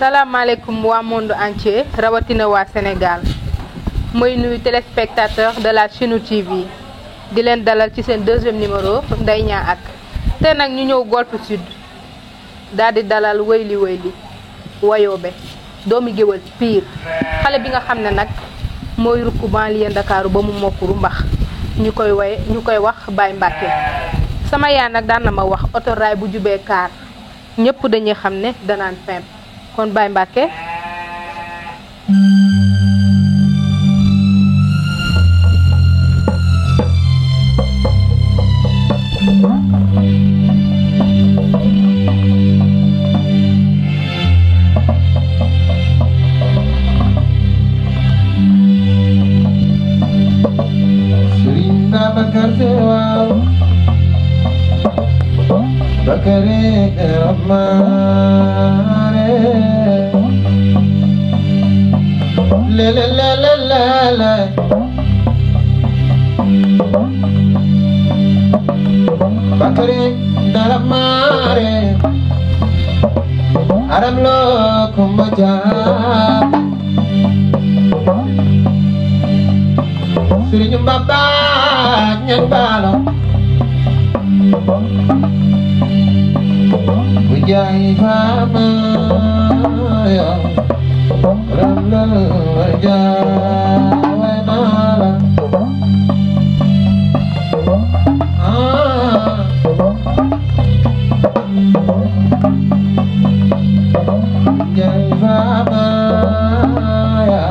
salaamaaleykum waa monde entier rawatina waa Sénégal mooy nuyu téléspectateur de la Chinu TV di leen dalal ci seen deuxième numéro Ndeye Niang ak te nag ñu ñëw Golf Sud daal di dalal Weyli Wayobe doomi géwël pire xale bi nga xam ne nag mooy rukku banlieue Ndakaaru ba mu mokkuru mbax ñu koy wax Baye Mbacke sama yaay nag daan na ma wax autorail bu jubee kaar ñëpp dañuy xam ne danaan pimp kon Baye Mbacke Bakare Ramare le le le le le le Bakare Ramare aram lo kumbaja Serigne Baba ñang balo Bujai fama ya ramla jawa nala Bujai fama ya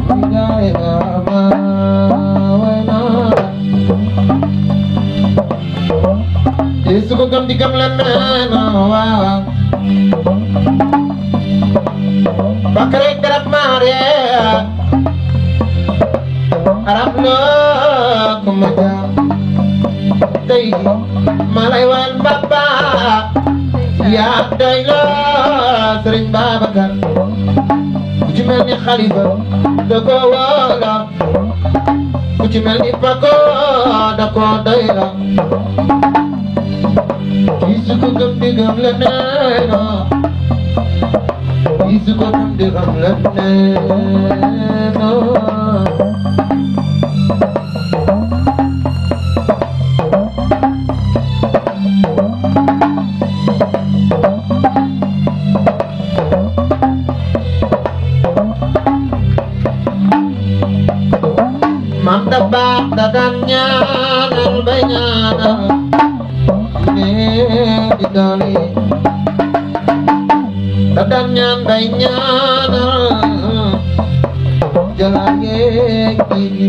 bujai fama wa nala Yesu ko gam di gam la waaw Bakare garab mare arab lo kumaja tay malay wan baba ya day lo Serigne Babacar ku ci melni Khalifa da ko wala ku ci melni Pako da ko day la Isuko gam di gam la neno Isuko gam di gam la neno Mam dabak dadanya nal bayana Didali Dadan ñaan bay ñaanal Jalage gigi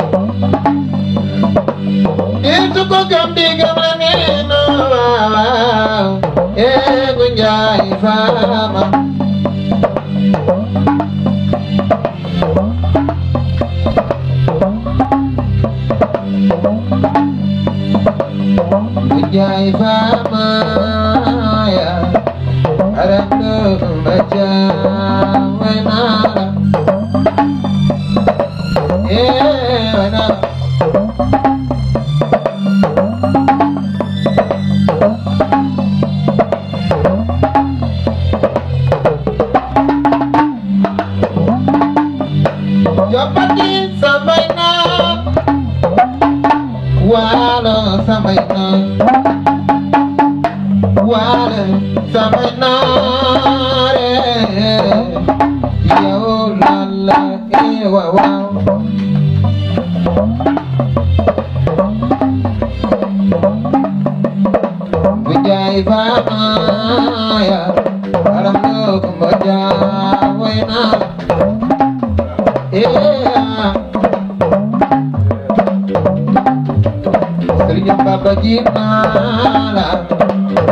Itu ko gam di gam la neeno waaw gu njaay faama Jai fama ya aram do baca wena wena Jopati sampai na wala sampai na wala sampai nare ya lala wow Bujai fama ya aram lo kumbaja wena Serigne Baba Jimala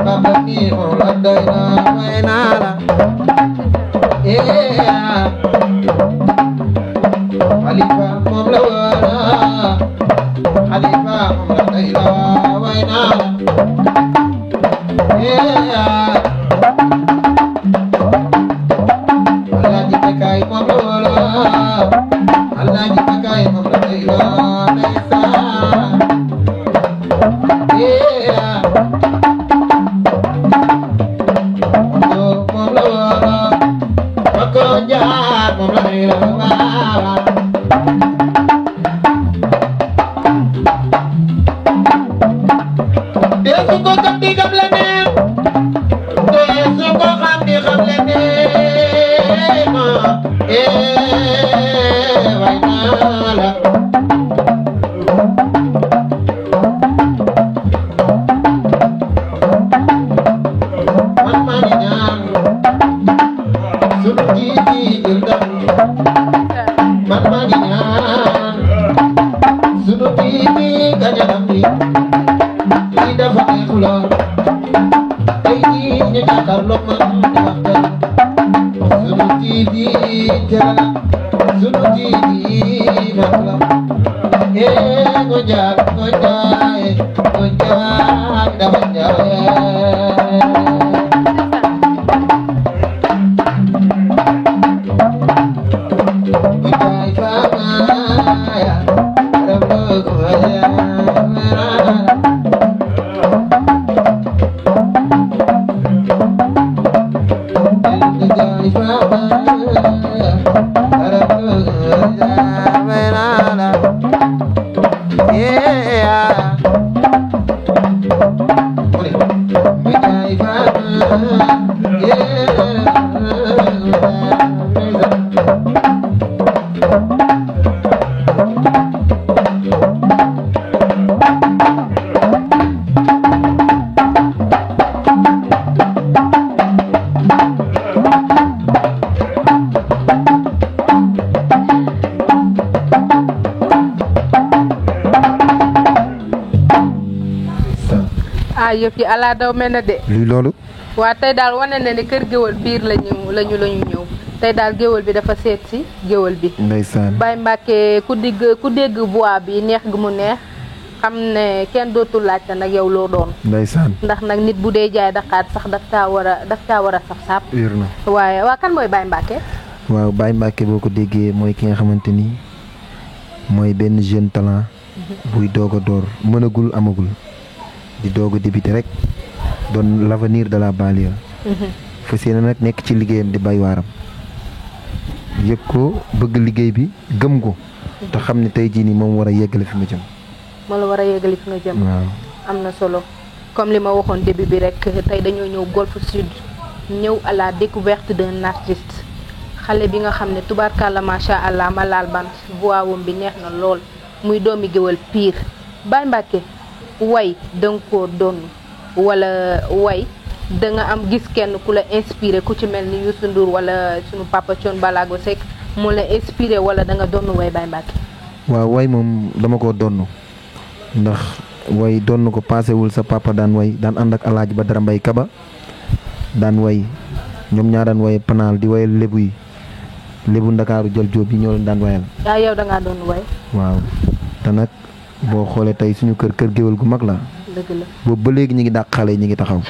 Baba ni muladai na wainala Khalifa mamla wala Khalifa muladai na wainala Allah dipakai mamla wala Allah dipakai muladai na wainala ko xam di xam leneen deesu ko xam di xam leneen ma way naa la man maa ngi ñaan sunu jiiti jël ndam man maa ngi ñaan sunu jiiti gañ a ndam li lii dafa neex lool tey jii ñu jàkkaarloo man di waxtaan sunu jiiti jël sunu jiiti mag la ngojaay dafa njaay yëf yi ala daw mel na de. lii loolu. waa tey daal wane na ne kër géwël biir lañu ñëw tey daal géwël bi dafa seet si géwël bi. ndeysaan Baye Mbacke ku dégg voix bi neex gi mu neex xam ne kenn dootul laajte nag yow loo doon. ndeysaan ndax nag nit bu dee jaay daqaat sax daf kaa war a saf saap. wér na waaye waa kan mooy Baye Mbacke. waaw Baye Mbacke boo ko déggee mooy ki nga xamante ni mooy benn jeune talent. buy doog a door mënagul amagul. di doog a débuté rek doon l'avenir de la banlieue. fas yéene nag nekk ci liggéeyam di bay waaram yëg ko bëgg liggéey bi gëm ko te xam ne tey jii nii moom war a yeggale fi nga jëm. moo la war a yeggale fi nga jëm. waaw am na solo comme li ma waxoon début bi rek tey dañoo ñëw Golf Sud ñëw à la découverte d'un artiste xale bi nga xam ne tubaarkàlla macha allah ma laal bant voix bi neex na lool muy doomi géwël pire Baye Mbacke. way danga ko doon wala way da nga am gis kenn ku la inspiré ku ci mel ni Youssou Ndour wala sunu papa Thione Ballago Seck mu la inspiré wala da nga doon way Baye Mbacke. waaw way moom dama ko donn ndax way donn ko paasewul sa papa daan way daan ànd ak Alaaji Badara Mbay Kaba daan way ñoom ñaa daan way panaal di wayal lébu yi lébu ndakaaru jël jóob yi ñoo leen daan wayal. yow da ngaa doon way. waaw te nag boo xoolee tey suñu kër géwél gu mag la. dëgg la boobu ba léegi ñu ngi dàq xale yi ñu ngi taxaw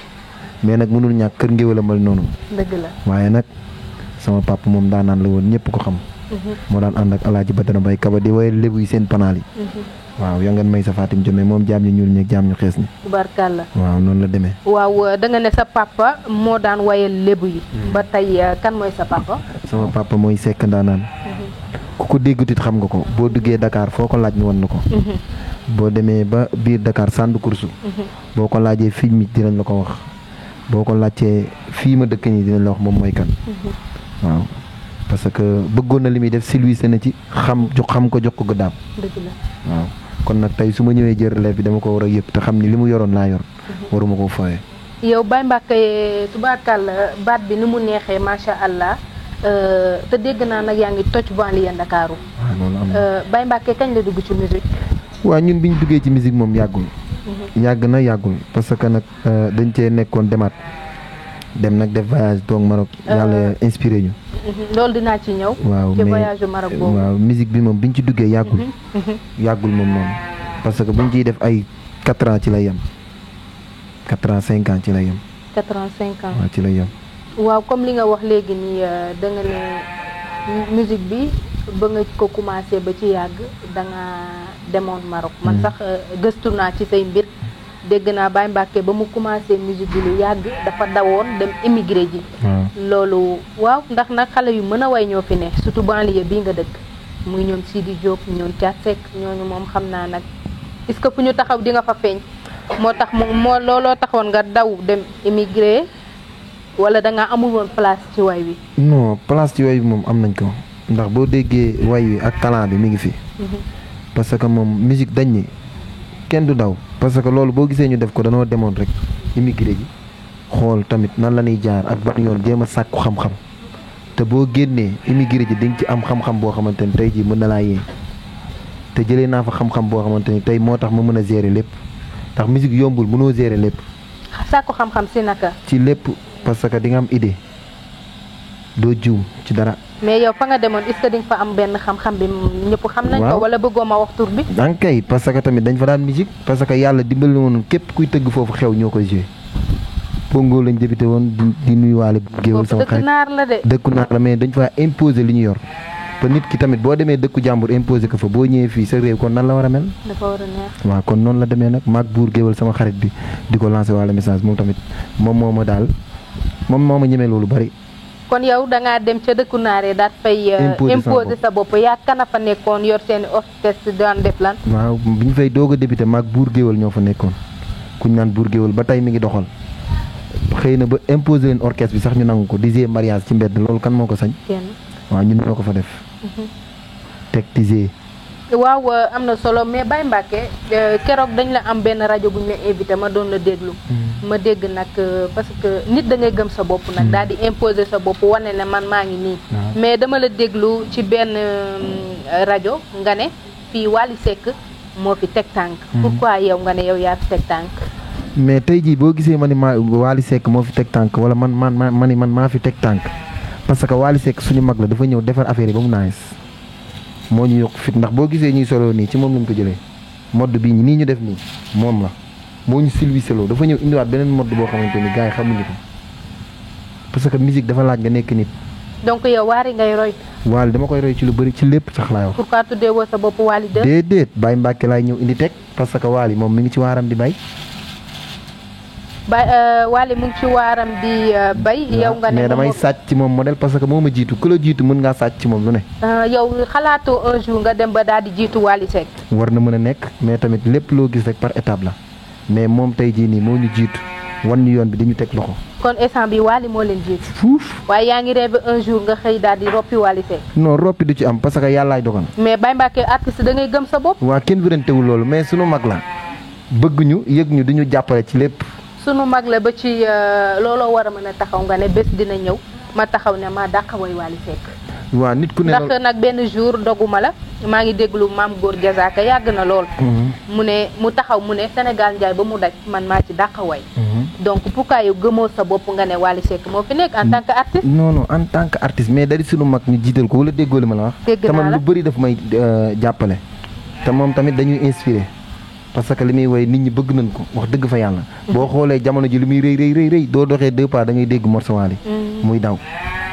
mais nag mënul ñàkk kër ngéwél a mel noonu. dëgg la waaye nag sama papa moom daan naan la woon ñëpp ko xam. moo daan ànd ak Alaaji Badara Mbay Kaba di wayal lébu yi seen panaal yi. waaw yaa ngeen may sa Fatim Jome moom jaam ñu ñuul ñeeg jaam ñu xees ñi. tubaarkàlla. waaw noonu la demee. waaw da nga ne sa papa moo daan wayal lébu yi. ba tey kan mooy sa papa. sama papa mooy Seck Ndaanaan. ku ko déggutit xam nga ko boo duggee Dakar foo ko laaj ñu wan na ko. boo demee ba biir Dakar Sàndu Kursu. boo ko laajee fii mi dinañ la ko wax. boo ko laajtee fii ma dëkk nii dinañ la wax moom mooy kan. waaw parce que bëggoon na li muy def silvissé na ci xam ko jox ko gëddaam. dëgg la waaw kon nag tey su ma ñëwee jël relève bi dama ko war a yëpp te xam ni li mu yoroon laa yor. waruma koo fooyee. yow Baye Mbacke tubaarkàlla baat bi ni mu neexee macha allah te dégg naa nag yaa ngi toj banlieue Ndakaaru. waaw loolu am na. Baye Mbacke kañ la dugg ci musique. waaw ñun bi ñu duggee ci musique moom yàggul. yàgg na yàggul parce que nag dañ cee nekkoon demaat dem nag def voyage toog Maroc yàlla inspiré ñu. loolu dinaa ci ñëw. waaw ci voyage yu Maroc boobu. waaw musique bi moom biñ ci duggee yàggul. yàggul moom noonu parce que buñ ciy def ay 4 ans ci lay yem 4 ans 5 ans ci lay yem. 4 ans 5 ans. waaw ci lay yem. waaw comme li nga wax léegi nii da nga ne musique bi ba nga ko commencé ba ci yàgg da nga demoon Maroc. man sax gëstu naa ci say mbir dégg naa Baye Mbacke ba mu commencé musique bi lu yàgg dafa dawoon dem immigré ji. loolu waaw ndax nag xale yu mën a way ñoo fi ne surtout banlieue bii nga dëkk muy ñoom Sidi Diop ñoom Thiat Seck ñooñu moom xam naa nag est-ce que fu ñu taxaw di nga fa feeñ. moo tax moo looloo taxoon nga daw dem immigré wala da nga amul woon place ci way wi. non place ci way bi moom am nañ ko ndax boo déggee way wi ak talent bi mi ngi fi. parce que moom musique dañ ni kenn du daw parce que loolu boo gisee ñu def ko danoo demoon rek immigré ji xool tamit nan la ñuy jaar ak ban yoon jéem a sàkku xam-xam te boo génnee immigré ji di nga ci am xam-xam boo xamante ni tey jii mën na laa yee te jëlee naa fa xam-xam boo xamante ni tey moo tax ma mën a gérer lépp ndax musique yombul mënoo gérer lépp. sàkku xam-xam si naka. ci lépp parce que di nga am idée doo juum ci dara. mais yow fa nga demoon est-ce que di nga fa am benn xam-xam bi ñëpp xam nañ ko. wala bëggoo ma wax tur bi. kay parce que tamit dañ fa daan musique parce que yàlla dimbali woon képp kuy tëgg foofu xew ñoo koy joué. Pongo lañ débuté woon di nuyuwaale géewal sama xarit dëkku naar la de. dëkku naar la mais dañ fa imposer li ñu yor te nit ki tamit boo demee dëkku jàmbur imposer ko fa boo ñëwee fii sa réew kon nan la war a mel. dafa war a neex. waaw kon noonu la demee nag maag buur géewal sama xarit bi di ko lancé waale message moom tamit moom moo ma ñemee loolu bari. kon yow da ngaa dem ca dëkku naaree daal fay. imposer sa bopp yaa kana fa nekkoon yor seen orchestre daan def lan. waaw bi ñu fay doog a débuté maag buur géewal ñoo fa nekkoon kuñ naan buur géewal ba tey mi ngi doxal. xëy na ba imposer leen orchestre bi sax ñu nangu ko di mariage ci mbedd loolu kan moo ko sañ. waaw ñun ñoo ko fa def. teg di waaw am na solo mais Baye Mbacké keroog dañ la am benn rajo bu ñu la invité ma doon la déglu. ma dégg nag parce que nit da ngay gëm sa bopp nag. daal di imposer sa bopp wane ne man maa ngi nii. mais dama la déglu ci benn rajo nga ne fii Wally Seck moo fi teg tànk. pourquoi yow nga ne yow yaa fi teg tànk. mais tey jii boo gisee ma ni Wally Seck moo fi teg tànk wala man maa fi teg tànk parce que Wally Seck suñu mag la dafa ñëw defar affaire yi ba mu nice moo ñu yokk fit ndax boo gisee ñuy solo nii ci moom lañ ko jëlee mode bii nii ñu def nii moom la moo ñu silviseloo dafa ñëw indiwaat beneen mode boo xamante ni gars yi xamuñu ko parce que musique dafa laaj nga nekk nit. donc yow Wally ngay roy. Wally dama koy roy ci lu bëri ci lépp sax laay wax. pourquoi tuddee woo sa bopp Wally de. déedéet Baye Mbacké laay ñëw indi teg parce que Wally moom mi ngi ci waaram di bay. Wally mu ngi ci waaram di bay. yow nga ne mais damay sàcc ci moom modèle parce que moo ma jiitu ku la jiitu mën ngaa sàcc ci moom lu ne. yow xalaatoo un jour nga dem ba daal di jiitu Wally Seck. war na mën a nekk mais tamit lépp loo gis rek par étape la mais moom tey jii nii moo ñu jiitu wan ñu yoon bi dañu teg loxo. kon instant bi Wally moo leen jiitu. fuuf waaye yaa ngi rêvé un jour nga xëy daal di roppi Wally Seck. non roppi du ci am parce que yàllaay dogal. mais Baye Mbacké artiste da ngay gëm sa bopp. waa kenn wérantewul loolu mais sunu mag la bëgg ñu yëg ñu duñu jàppale ci lépp. sunu mag la ba ci looloo war a mën a taxaw nga ne bés dina ñëw ma taxaw ne maa dàq way Wally Seck. waaw nit ku ne ndax nag benn jour doguma la maa ngi déglu maam góor Diazaka yàgg na lool. mu ne mu taxaw mu ne Sénégal njaay ba mu daj man maa ci dàq way. donc pourquoi yow gëmoo sa bopp nga ne Wally Seck moo fi nekk en tant que artiste. non en tant que artiste mais dari sunu mag ñu jiital ko wala déggoo li ma la wax. dégg naa la te man lu bëri daf may jàppale. te moom tamit dañuy inspiré. parce que li muy woy nit ñi bëgg nañ ko wax dëgg fa yàlla. boo xoolee jamono ji li muy rëy doo doxee 2 pas da ngay dégg morceau Wally muy daw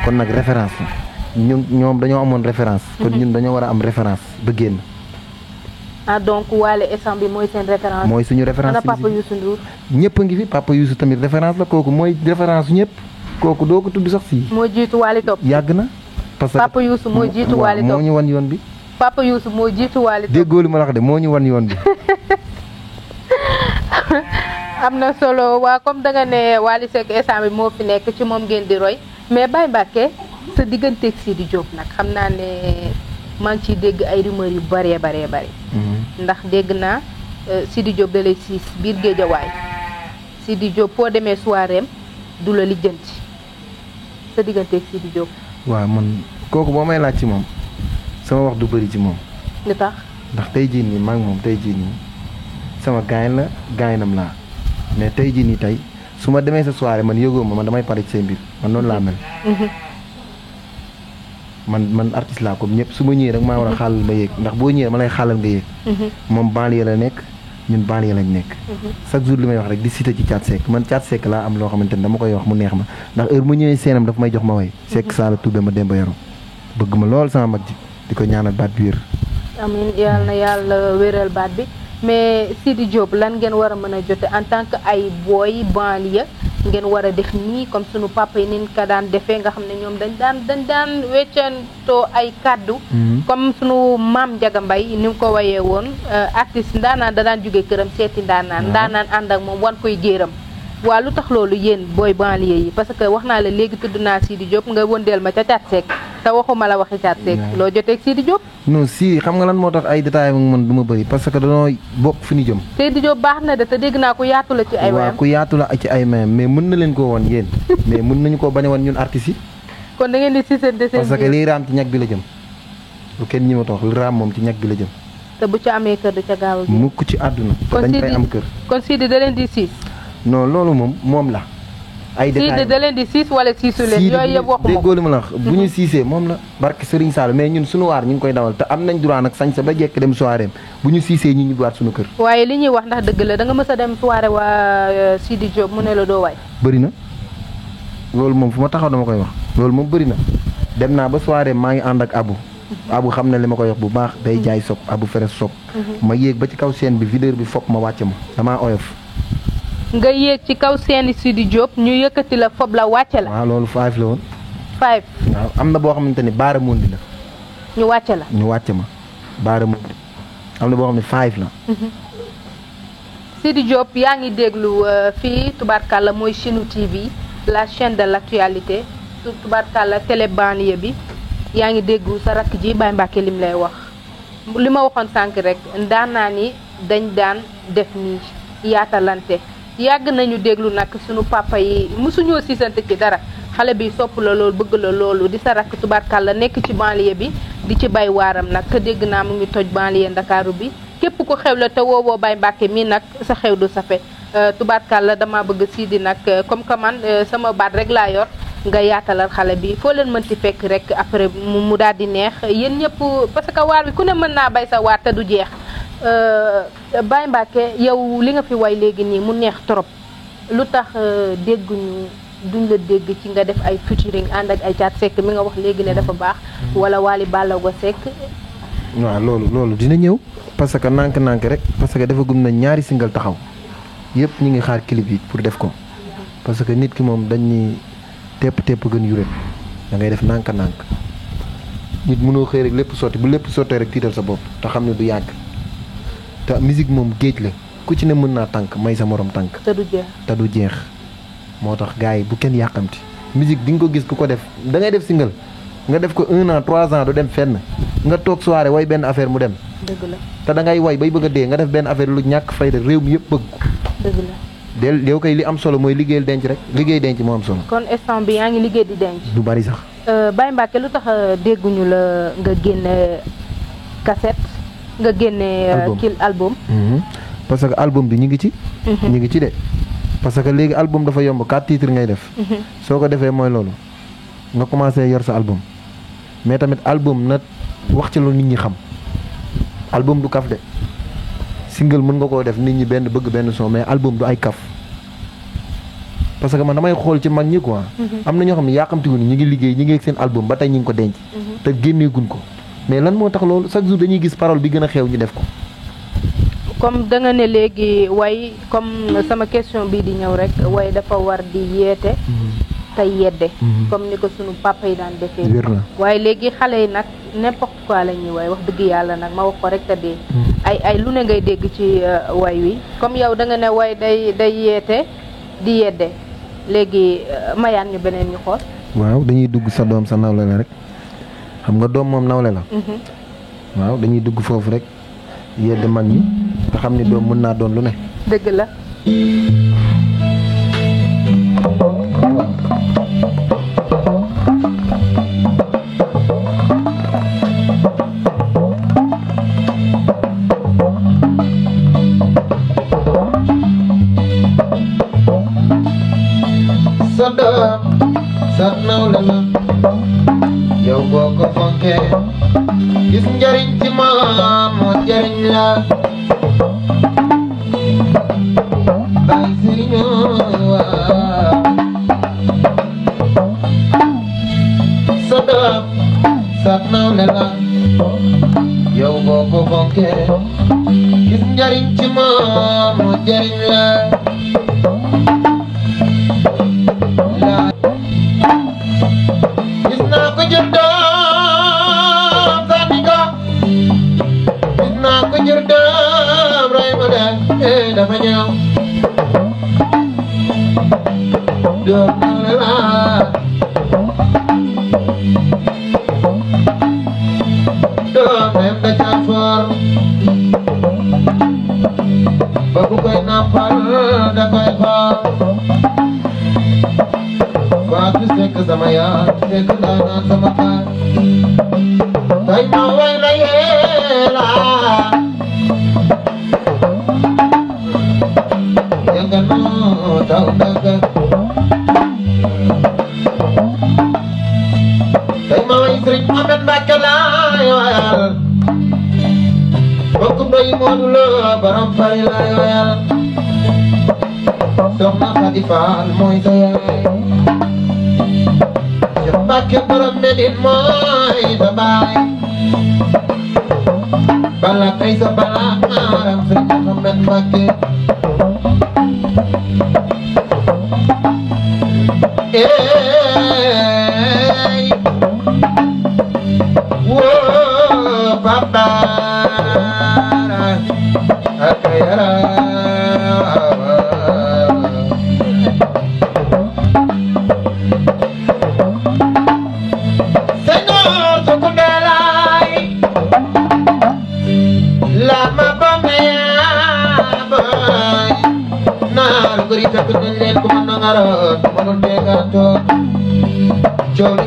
kon nag référence la ñoom dañoo amoon référence. kon ñun dañoo war a am référence ba génn. donc Wally instant bi mooy seen référence. mooy suñu référence. ana Papa Youssou Ndour. ñëpp a ngi fi Papa Youssou tamit référence la kooku mooy référence ñëpp kooku doo ko tudd sax si. moo jiitu Wally Top. yàgg na. parce que Papa Youssou moo jiitu Wally Top moo ñu wan yoon bi. Papa Youssou moo jiitu Wally Top. déggoo li ma la wax de moo ñu wan yoon bi. am na solo waa comme danga ne Wally Seck instant bi moo fi nekk ci moom ngeen di roy mais Baye Mbacké sa digganteeg Sidi Diop nag xam naa ne maa ngi ciy dégg ay rumeur yu bëree bëri. ndax dégg naa Sidi Diop da lay siis biir Géejawaay Sidi Diop foo demee soirée am du la lijjanti sa digganteeg Sidi Diop. waaw man kooku boo may laaj ci moom sama wax du bëri ci moom. lu tax. ndax tey jii nii maa ngi moom tey jii nii sama gaañ la gaañam laa mais tey jii nii tey su ma demee sa soirée man yëgoo ma man damay pare ci say mbir man noonu laa mel. man artiste laa comme ñëpp su ma ñëwee rek maa war a xaalal ma yéeg ndax boo ñëwee ma lay xaalal nga yéeg. moom banlieue la nekk ñun banlieue lañ nekk. chaque jour li may wax rek di cité ci Thiat Seck man Thiat Seck laa am loo xamante ni dama koy wax mu neex ma ndax heure mu ñëwee seenam daf may jox ma way. Seck Sala Toubé ma Demba Yoro bëgg ma lool sama mag ji di ko ñaanal baat bi wér. amiin yal na yàlla wéral baat bi mais Sidi Diop lan ngeen war a mën a jote en tant que ay booy banlieue ngeen war a def nii comme sunu papa yi nin ka daan defee nga xam ne ñoom dañ daan weccantoo ay kàddu comme sunu maam Njaga Mbay ni mu ko wayee woon artiste ndaanaan da daan jóge këram seeti ndaanaan ànd ak moom wan koy géeram waa lu tax loolu yéen booy banlieue yi parce que wax naa la léegi tudd naa Sidi Diop nga wëndeel ma ca Thiat Seck te waxuma la waxi Thiat Seck loo joteeg Sidi Diop non si xam nga lan moo tax ay détails man du ma bëri parce que danoo bokk fi ñu jëm. Sidi Diop baax na de te dégg naa ku yaatu la ci ay wayam. waaw ku yaatu la ci ay mayam mais mën na leen koo woon yéen mais mën nañu koo bañ a woon ñun artistes yi. kon da ngeen di sisante seen parce que liy raam ci ñag bi la jëm lu kenn ñi ma toog li raam moom ci ñag bi la jëm. te bu ca amee kër du ca gaaw a génn. mukk ci àdduna. dañ fay am kër kon Sidi da leen di siis. non loolu moom la. ay détails Sidi da leen di siis wala siisu leen. yooyu yëpp waxuma ko déggoo li ma la wax bu ñu siisee moom la barke Serigne Sall mais ñun suñu waar ñu ngi koy dawal te am nañ droit nag sañ sa ba jekk dem soirée bu ñu siisee ñu ñibbiwaat suñu kër. waaye li ñuy wax ndax dëgg la da nga mës a dem soirée waa Sidi Diop mu ne la doo waay. bëri na loolu moom fu ma taxaw dama koy wax loolu moom bëri na dem naa ba soirée maa ngi ànd ak Abu xam na li ma koy wax bu baax day jaay sob Abu Feres sob ma yéeg ba ci kaw scène bi videur bi fopp ma wàcc ma damaa oyof. nga yéeg ci kaw seeni Sidi Diop ñu yëkkati la fob la wàcce la. waaw loolu 5 la woon. 5. waaw am na boo xamante ni baara mundi la. ñu wàcce la. ñu wàcce ma baara mundi am na boo xam ne 5 la. Sidi Diop yaa ngi déglu fii tubaarkàlla mooy Chinu TV la chaîne de l'actualité tubaarkàlla télé banlieue bi yaa ngi déglu sa rakk ji Baye Mbacke lim lay wax li ma waxoon sànq rek ndaanaan yi dañ daan def nii yaatalante. yàgg nañu déglu nag sunu papa yi mosuñoo siisante ci dara xale bi sopp la loolu bëgg la loolu di sa rakk tubaarkàlla nekk ci banlieue bi di ci bay waaram nag te dégg naa mu ngi toj banlieue Ndakaaru bi képp ku xew la te woowoo Baye Mbacke mii nag sa xew du safe tubaarkàlla dama bëgg Sidi nag comme que man sama baat rek laa yor nga yaatalal xale bi foo leen mën ci fekk rek après mu daal di neex yéen ñëpp parce que waar bi ku ne mën naa bay sa waar te du jeex Baye Mbacke yow li nga fi way léegi nii mu neex trop lu tax dégguñu duñ la dégg ci nga def ay featuring ànd ak ay Thiat Seck mi nga wax léegi ne dafa baax wala Wally Ballago Seck. waaw loolu dina ñëw parce que nànk-nànk rek parce que dafa gum na ñaari single taxaw yëpp ñu ngi xaar clip yi pour def ko parce que nit ki moom dañ ni tepp gën yuréet da ngay def nànk-nànk nit mënoo xëy rek lépp sotti bu lépp sottee rek tiital sa bopp te xam ne du yàgg te musique moom géej la ku ci ne mën naa tànk may sa morom tànk te du jeex moo tax gars yi bu kenn yàqamti musique di nga ko gis ku ko def da ngay def single nga def ko 1 an 3 ans du dem fenn nga toog soirée way benn affaire mu dem dëgg la te da ngay way bay bëgg a dee nga def benn affaire lu ñàkk fayda réew mi yëpp bëgg ko dëgg la del yow koy li am solo mooy liggéeyal denc rek liggéey denc moo am solo kon instant bi yaa ngi liggéey di denc du bari sax Baye Mbacke lu tax dégguñu la nga génne cassette nga génne kil album parce que album bi ñu ngi ci ñu ngi ci de parce que léegi album dafa yomb 4 titres ngay def soo ko defee mooy loolu nga commencé yor sa album mais tamit album na wax ci lu nit ñi xam album du kaf de single mën nga koo def nit ñi benn bëgg benn son mais album du ay kaf parce que man damay xool ci mag ñi quoi am na ñoo xam ne yàqamtigu ni ñu ngi liggéey ñi ngi ak seen album ba tey ñu ngi ko denc te génneeguñ ko mais lan moo tax loolu chaque jour dañuy gis parole bi gën a xew ñu def ko comme da nga ne léegi way comme sama question bii di ñëw rek way dafa war di yeete tey yedde comme ni ko sunu papa yi daan defee waaye léegi xale yi nag n'importe quoi la ñuy way wax dëgg yàlla nag ma wax ko rek te dee ay lu ne ngay dégg ci way wi comme yow da nga ne way day yeete di yedde léegi mayaan ñu beneen ñu xool waaw dañuy dugg sa doom sa nawle la rek xam nga doom moom nawle la waaw dañuy dugg foofu rek yedde mag ñi te xam ni doom mën naa doon lu ne dëgg la sa doom sa nawle la yow boo ko fonkee gis njariñ ci moom moo jariñ la bay sëriñoo waaw sa doom sa nawle la yow boo ko fonkee gis njariñ ci moom moo jariñ la jur doom roy ma dem dafa ñaaw doom na la doom dem da ca for ba bu koy nampal da koy xool Fatou Seck sama yaay Seck daanaan sama baay tay ma way la yeela yanga noo taw daga tay ma way Sëriñ Ahmed Mbacké laay wayal bokkum doy Moodu Lo borom Fari laay wayal soxna Xadi Faal mooy sa yaay Mbacké borom Medine mooy sa baay bala kay sa bala maaram Sëriñ Ahmed Mbacké ey woo papa akayara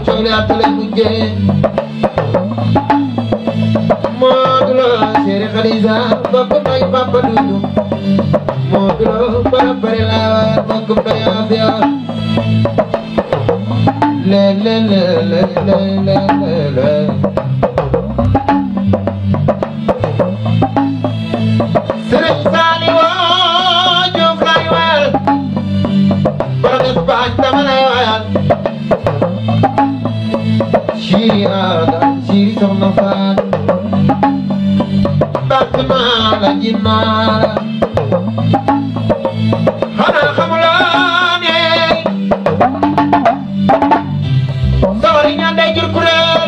Choli atale mujhe Moodu Lo Seri Khadija bokkum nay Papa Dudu Moodu Lo borom Fari laay wayal bokkum nay Afia le Sëriñ Saliou Diouf laay wayal borom Espagne dama lay wayal Siri ada, siri soxna Faat bàkk naa la ji naa la xanaa xamuloo ne sawari ñaan day jur kuréel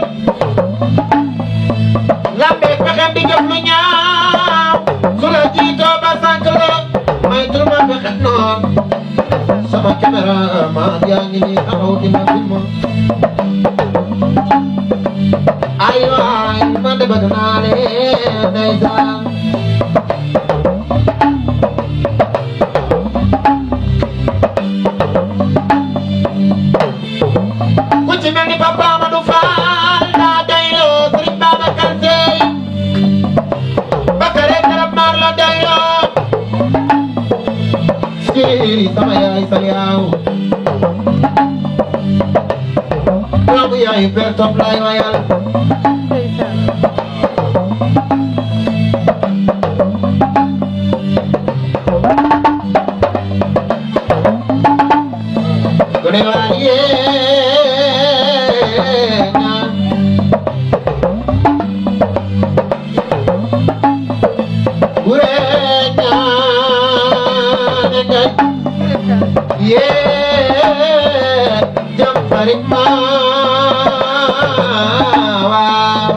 lambe pexem di jëf lu ñaaw su la jiitoo ba sànk la may tul ma pexe noon sama caméra maan yaa ngi nii taxaw dina film ay waay man de bëgg naa leen ndeysaan ku ci mel ni Papa Amadou Fall daa dayloo Sëriñ Babacar Sey Bakare Garab Maar la dayloo Siri sama yaay sa yaaw doomu yaay per top laay wayal gone waa yeena gure ñaane ngay yee jam farit ma waaw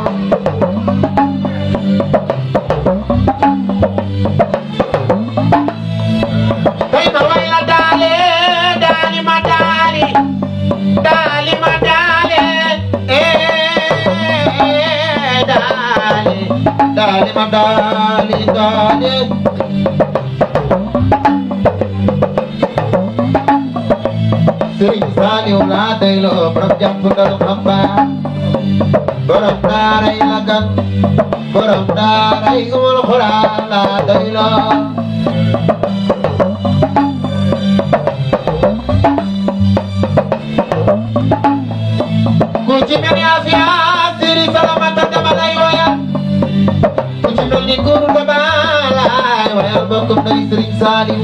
tay ma way la daale daali ma daali daali ma daale daali daali ma daali daali Sëriñ Saliou laa dayloo borom jàpp ndalu xamba borom daaray lagan borom daaray umul xuraan laa dayloo ku ci mel ni Afia Siri Salamata dama lay wayal ku ci mel ni Guru dama lay wayal bokkum nay Sëriñ Saliou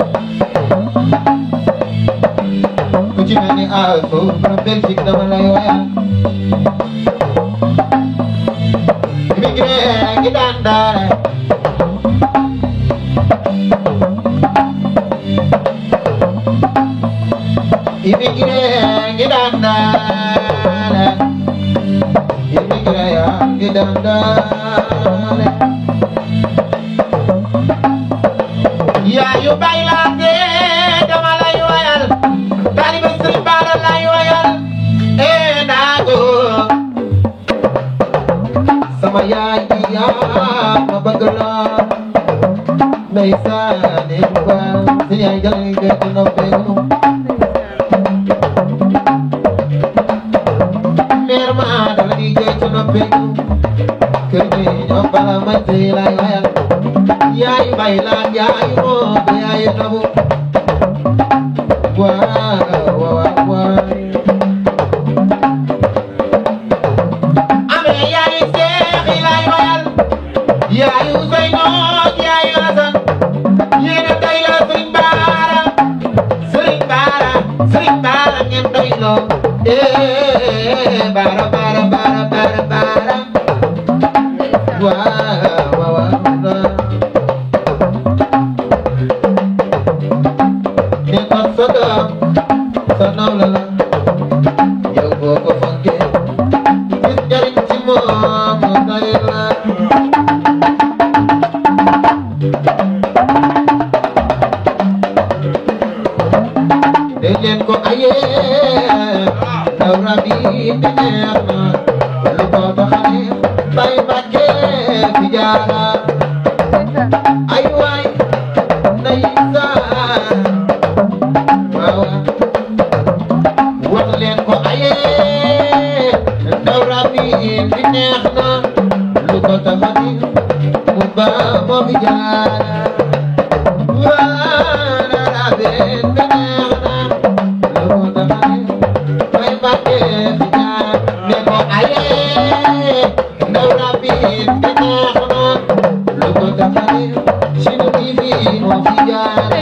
ku ci mel ni Alfo borom Belgique dama lay wayal immigré ngi daan daare immigré ngi daan daare immigré yaa ngi daan daare yaayu baylaate dama lay wayal taalibe Sëriñ Bara lay wayal naago sama yaay bi yaa ma bëgg la ndeysaan ba si yaay jël gëtt na beenu meer ma dala di gëtt na beenu kër gi ñoo bala ma tey lay wayal yaay baylaan yaay moo yaay nabu waaw amee yaay seexi lay wayal yaay Useynu yaay Asan yéena doy la Sëriñ Bara Sëriñ Bara Sëriñ Bara ngeen doy loo Bara Bara Bara Bara Bara waaw ne ko sa nawle la yow boo ko fonkee gis njariñ ci moom mu doy la de leen ko ayee daw rabi di neex na lu ko taxane bay Mbàkke fi jaara ay waay ndeysaan waaw wax leen ko ayee daw rabi di neex na lu ko taxane mu ba moo fi jaara waana rabi di neex na lu ko taxane bay Mbàkke fi jaara ne ko ayee daw rabi di neex na lu ko taxane Sinu TV moo fi jaara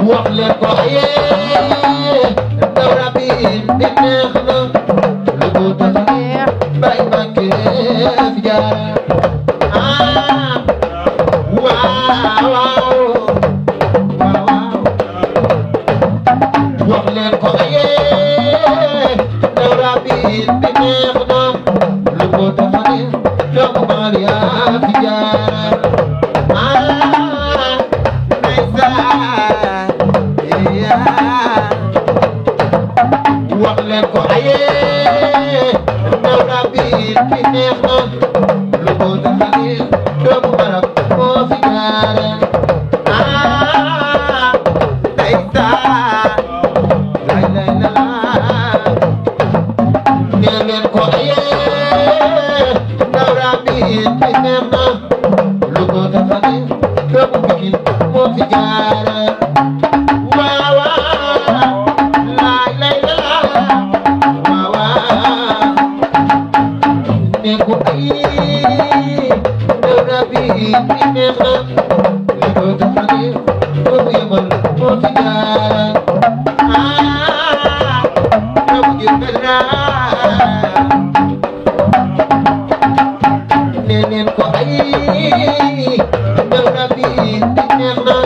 wax leen ko ayee daw rabi di neex na lu ko taxane bay Mbàkke fi jaara waaw wax leen ko ayee daw rabi di neex na lu ko taxane doomu Maria fi jaara wax leen ko ayee daw rabi di neex na lu ko taxane doomu Maram moo fi jaara ndeysaan lay lay la nee leen ko ayee daw rabi di neex na lu ko taxane doomu Pikin moo fi jaara waaw lay lay la waaw nee ko ayee daw rabi di neex na lu ko taxane doomu Yemal moo fi jaara neneen ko ayee daw rabi di neex na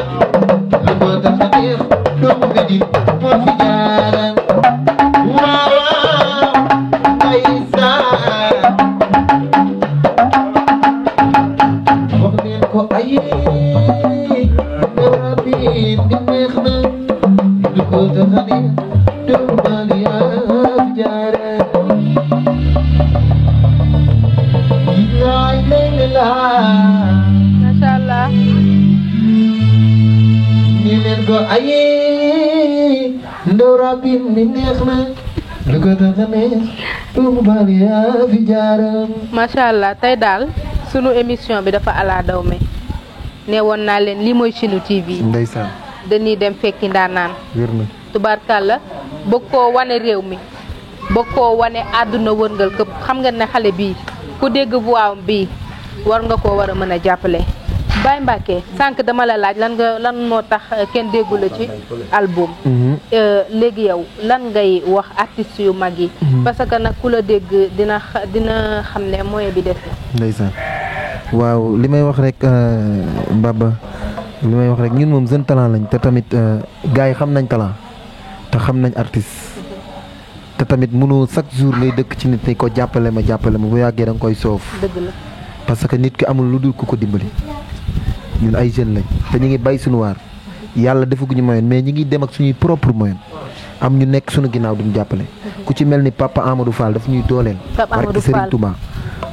lu ko taxane doomu Medine moo fi jaara waaw ndeysaan wax leen ko ayee daw rabi di neex na lu ko taxane doomu Maria fi jaara lay lay la Masha Allah. ni leen ko ayee ndaw rabi di neex na lu ko taxane doomu Maria fi jaara Masha Allah tey daal sunu émission bi dafa ala daw me ne woon naa leen lii mooy Chinu TV ndeysaan dañuy dem fekki ndaanaan wér na tubaarkàlla bëgg koo wane réew mi bëgg koo wane àdduna wërngal këpp xam nga ne xale bii ku dégg voix bii war nga koo war a mën a jàppale Baye Mbacke sànq dama la laaj lan moo tax kenn déggu la ci album léegi yow lan ngay wax artistes yu mag yi parce que nag ku la dégg dina xam ne moyen bi des na ndeysaan waaw li may wax rek Baba li may wax rek ñun moom jeune talent lañ te tamit gars yi xam nañ talent te xam nañ artiste te tamit mënoo chaque jour ngay dëkk ci nit ni ko jàppale ma bu yàggee da nga koy soof. dëgg la parce que nit ki amul lu dul ku ko dimbali ñun ay jeunes lañ te ñu ngi bay suñu waar yàlla defaguñu moyen mais ñi ngi dem ak suñuy propre moyen am ñu nekk suñu ginnaaw duñu jàppale. ku ci mel ni papa Amadou Fall daf ñuy dooleel. barke Serigne Touba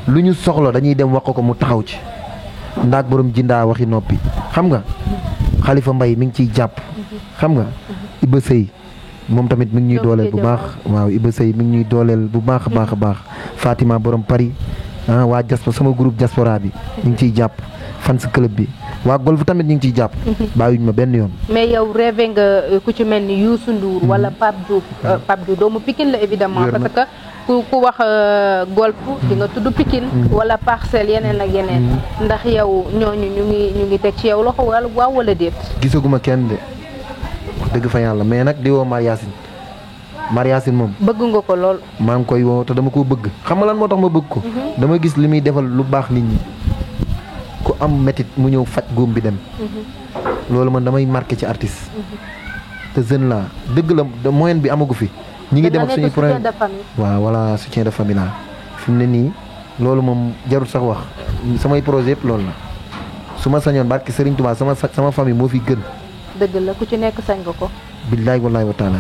lu ñu soxla dañuy dem wax ko mu taxaw ci ndaak borom jindaa waxi noppi xam nga Xalifa Mbay mi ngi ciy jàpp xam nga Iba Sëy moom tamit mi ngi ñuy dooleel bu baax waaw Iba Sëy mi ngi ñuy dooleel bu baax a baax Fatima borom Paris waa diaspora sama groupe diaspora bi ñu ngi ciy jàpp fans club bi waa golf tamit ñu ngi ciy jàpp bàyyuñ ma benn yoon. mais yow rêvé nga ku ci mel ni Youssou Ndour wala Pape Diouf doomu Pikine la évidemment parce que ku wax golf di nga tudd Pikine wala Parcelles yeneen ak yeneen ndax yow ñooñu ñu ngi teg ci yow loxo wala waaw wala déet. gisaguma kenn de wax dëgg fa yàlla mais nag di woo Mariasine moom bëgg nga ko lool. maa ngi koy woo te dama koo bëgg xam nga lan moo tax ma bëgg ko. dama gis li muy defal lu baax nit ñi ku am métit mu ñëw faj góom bi dem. loolu man damay marqué ci artiste. te jeune la dëgg la moyen bi amagu fi. ñi ngi dem ak suñuy problème waaw voilà soutien de famille la fi mu ne nii loolu moom jarul sax wax samay projet yëpp loolu la su ma sañoon barke Serigne Touba sama famille moo fi gën. dëgg la ku ci nekk sañ nga ko. billaay wallaay wa taala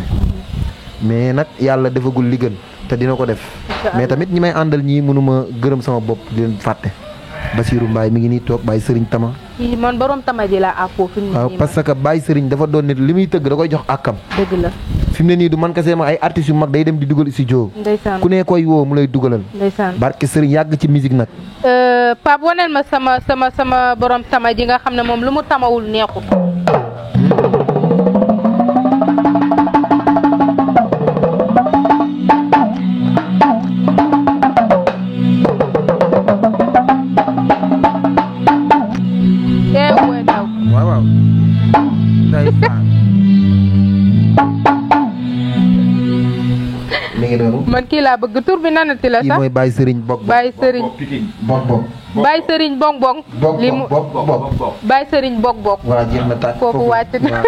mais nag yàlla defagul li gën te dina ko def. mais tamit ñi may àndal ñii mënuma gërëm sama bopp di leen fàtte. Basirou Mbaye mi ngi nii toog Baye Serigne Tama. man borom Tama ji laa àppoo fi mu ne nii. waaw parce que Baye Serigne dafa doon nit li muy tëgg da koy jox àkkam. dëgg la fi mu ne nii du man kese ma ay artistes yu mag day dem di dugal studio. ndeysaan ku ne koy woo mu lay dugalal. ndeysaan barke Serigne yàgg ci musique nag. Pape waneel ma sama borom Tama ji nga xam ne moom lu mu tamawul neexul. waaw mi ngi noonu. man kii laa bëgg tur bi nanati la sax. kii mooy Baye Serigne Bok Baye Serigne Baye Serigne Bong Bong. li mu Baye Serigne Bok Bok. waaw jeex na tàkk foofu wàcc na.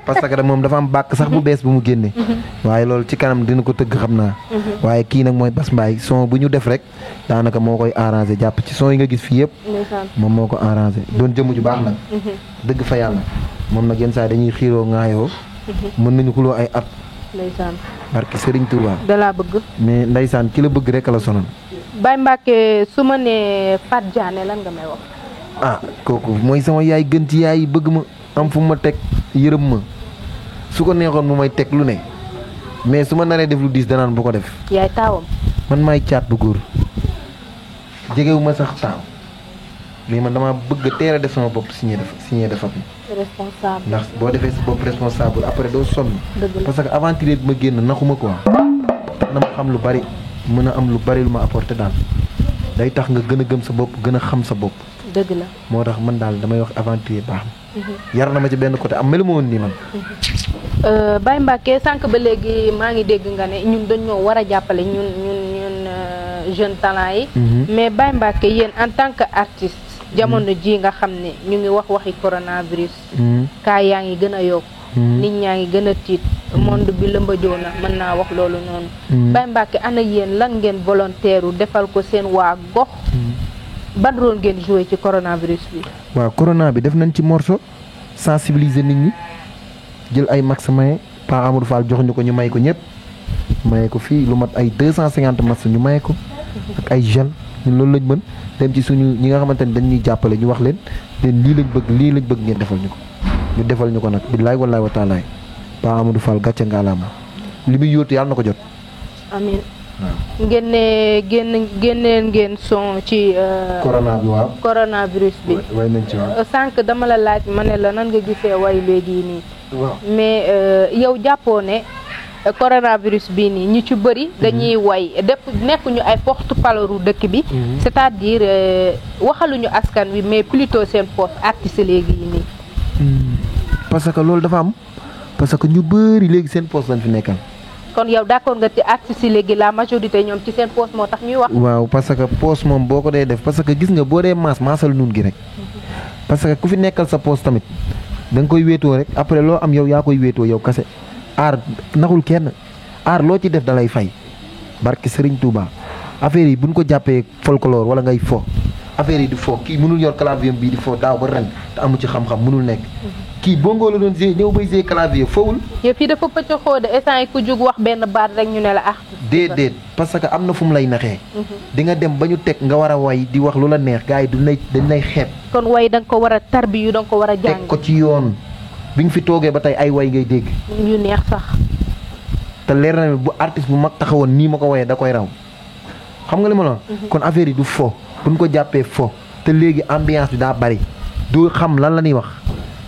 parce que moom dafa am bàkk sax bu bees bu mu génne. waaye loolu ci kanam dina ko tëgg xam naa. waaye kii nag mooy Bass Mbaye son bu ñu def rek daanaka moo koy arrangé jàpp ci son yi nga gis fii yëpp. moom moo ko arrangé doon jëmm ju baax nag. dëgg fa yàlla moom nag yenn saa dañuy xiiroo ŋaayoo. mën nañu xuloo ay at. ndeysaan barke Serigne Touba. da laa bëgg. mais ndeysaan ki la bëgg rek la sonal. Baye Mbacke su ma nee Fat Diané lan nga may wax. ah kooku mooy sama yaay gën ci yaay bëgg ma am fu ma teg yërëm ma su ko neexoon mu may teg lu ne mais su ma naree def lu diis danaan bu ko def. yaay taawam. man maay caat bu góor jegewu ma sax taaw mais man dama bëgg teel a def sama bopp signé de famille. responsable ndax boo defee sa bopp responsable après doo sonn. parce que aventure bi ma génn naxuma quoi. tax na ma xam lu bari mën a am lu bari lu ma apporté daal day tax nga gën a gëm sa bopp gën a xam sa bopp. dëgg la moo tax man daal damay wax aventure baax na. yar na ma ci benn côté am melu ma woon nii man. Baye Mbacke sànq ba léegi maa ngi dégg nga ne ñun dañoo war a jàppale ñun jeune talent yi. mais Baye Mbacke yéen en tant que artiste. jamono ji nga xam ne ñu ngi waxi coronavirus. kaa yaa ngi gën a yokk. nit ñaa ngi gën a tiit monde bi lëmbajoo na mën naa wax loolu noonu. Baye Mbacke ana yéen lan ngeen volontaire defal ko seen waa gox. ban rôle ngeen joué ci coronavirus bi. waaw corona bi def nañ ci morceau sensibiliser nit ñi jël ay max maye Pa Amadou Fall jox ñu ko ñu may ko ñëpp maye ko fii lu mat ay 250 max ñu maye ko ak ay gel ñun loolu lañ mën dem ci suñu ñi nga xamante ne dañ ñuy jàppale ñu wax leen lii lañ bëgg ngeen defal ñu ko ñu defal ñu ko nag billaay wallaay wa taalaay Pa Amadou Fall gàcce ngaalaama li muy yóotu yàlla na ko jot. amiin. génneen ngeen son ci. corona bi waaw. coronavirus bi. way nañ ci waaw. sànq dama la laaj ma ne la nan nga gisee way léegi nii. waaw mais yow jàppoo ne coronavirus bii nii ñu ci bëri. dañuy way nekkuñu ay porte-parole dëkk bi. c'est-à-dire waxaluñu askan wi mais plutôt seen poste artiste léegi yi nii. parce que loolu dafa am parce que ñu bëri léegi seen poste lañ fi nekkal. kon yow d'accord nga ci artistes yi léegi la majorité ñoom ci seen poste moo tax ñuy wax. waaw parce que poste moom boo ko dee def parce que gis nga boo dee maasal nun gi rek. parce que ku fi nekkal sa poste tamit da nga koy wéetoo rek après loo am yow yaa koy wéetoo yow kase aar naxul kenn aar loo ci def dalay fay barke Serigne Touba affaire yi buñ ko jàppee folklore wala ngay fo affaire yi di fo kii mënul yor clavier bii di fo daaw ba ren te amu ci xam-xam mënul nekk kii bongo la doon ñëw bay jouer clavier fowul. yëpp yi dafa pëcc xóode instant yi ku jug wax benn baat rek ñu ne la ah. déedéet parce que am na fu mu lay naxee. di nga dem ba ñu teg nga war a way di wax lu la neex gars yi dañ lay xeeb. kon way da nga ko war a tarbiyu da nga ko war a jàng. teg ko ci yoon bi nga fi toogee ba tey ay way ngay dégg. yu neex sax. te leer na bu artiste bu mag taxawoon nii ma ko wayee da koy raw xam nga li ma la kon affaire yi du fo buñ ko jàppee fo te léegi ambiance bi daa bari du xam lan la ñuy wax.